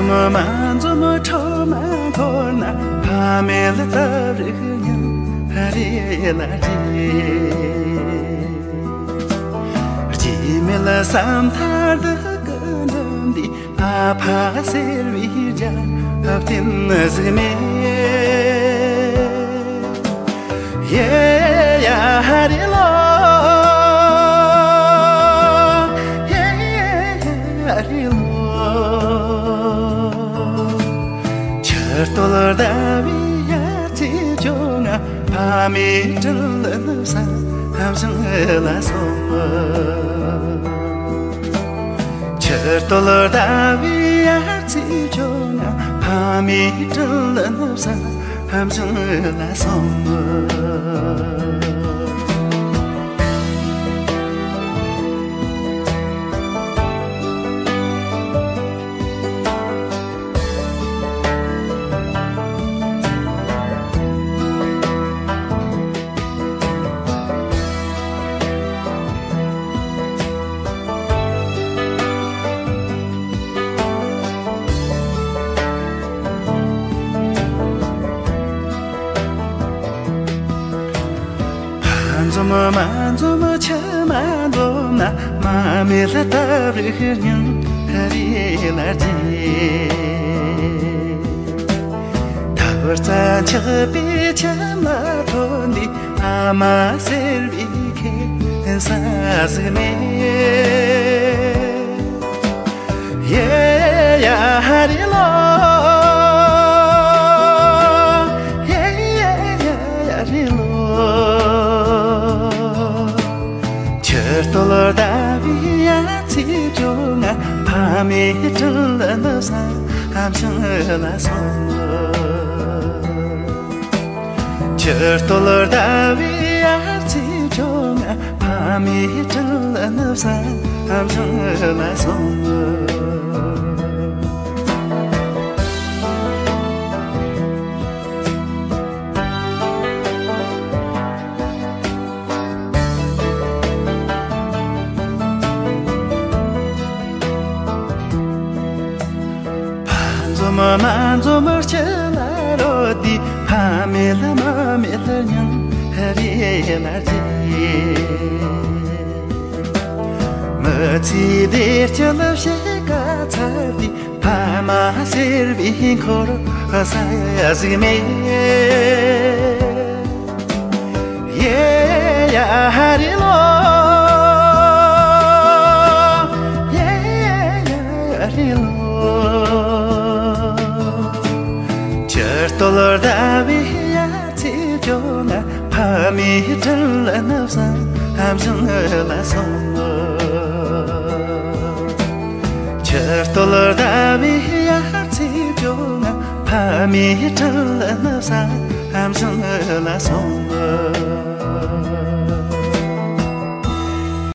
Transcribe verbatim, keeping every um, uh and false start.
མ་འཛོམས་ཁྲོ་མ་འཁོར་ན། ཕ་མེས་ལ་སྟབས་རེ་སྙིང་རེ་ལ་རྗེ། རྗེ་མེད་ལ་བསམ་ཐར་འདི་ཀུན་འདྲེན་འདི། ཨ་ཕ་ཟེར་བའི་རྒྱབ་རྟེན་ཟིག་མེད། ཡེ་ཡ་ཧ་རི་ལོ། ཡེ་ཡ་ཧ་རི་ལོ། ཆུ་སྟོད་ཟླ་བའི་ཡར་ཚེས་བཅོ་ལྔ། ཕ་མའི་དྲིན་ལན་བསམ་བཞིན་ལ་སོང་། ཆུ་སྟོད་ཟླ་བའི་ཡར་ཚེས་བཅོ་ལྔ། ཕ་མའི་དྲིན་ལན་བསམ་བཞིན་ལ་སོང་། ཕ་འཛོམས་མ་འཛོམས་ཆུ་མ་འཛོམས་ན། མ་མེད་ལ་སྟབས་རེ་སྙིང་རེ་ལ་རྗེ། ཐབ་རྩྭ་འཁྱགས་པའི་ཁྱིམ་ལ་ཐོན་དུས། ཨ་མ་ཟེར་བའི་ཁ་ཟས་ཟིག་མེད། ཡེ་ཡ་ཧ་རི་ལོ། ཡེ་ཡ་ཧ་རི་ལོ། ཆུ་སྟོད་ཟླ་བའི་ཡར་ཚེས་བཅོ་ལྔ། ཕ་མའི་དྲིན་ལན་བསམ་བཞིན་ལ་སོང་། ཆུ་སྟོད་ཟླ་བའི་ཡར་ཚེས་བཅོ་ལྔ། ཕ་མའི་དྲིན་ལན་བསམ་བཞིན་ལ་སོང་། ཕ་འཛོམས་མ་འཛོམས་སྤྱི་ལ་རོལ་དུས། ཕ་མེད་ལ་མ་མེད་ལ་སྙིང་རེ་ལ་རྗེ། མི་ཚེའི་བདེ་སྐྱིད་ཕྱེད་ཀ་ཚར་དུས། ཕ་མ་ཟེར་བའི་འཁོར་ས་ཟིག་མེད། ཡེ་ཡ་ཧ་རི་ལོ། ཡེ་ཡ་ཧ་རི་ལོ། ཆུ་སྟོད་ཟླ་བའི་ཡར་ཚེས་བཅོ་ལྔ། ཕ་མའི་དྲིན་ལན་བསམ་བཞིན་ལ་སོང་། ཆུ་སྟོད་ཟླ་བའི་ཡར་ཚེས་བཅོ་ལྔ། ཕ་མའི་དྲིན་ལན་བསམ་བཞིན་ལ་སོང་།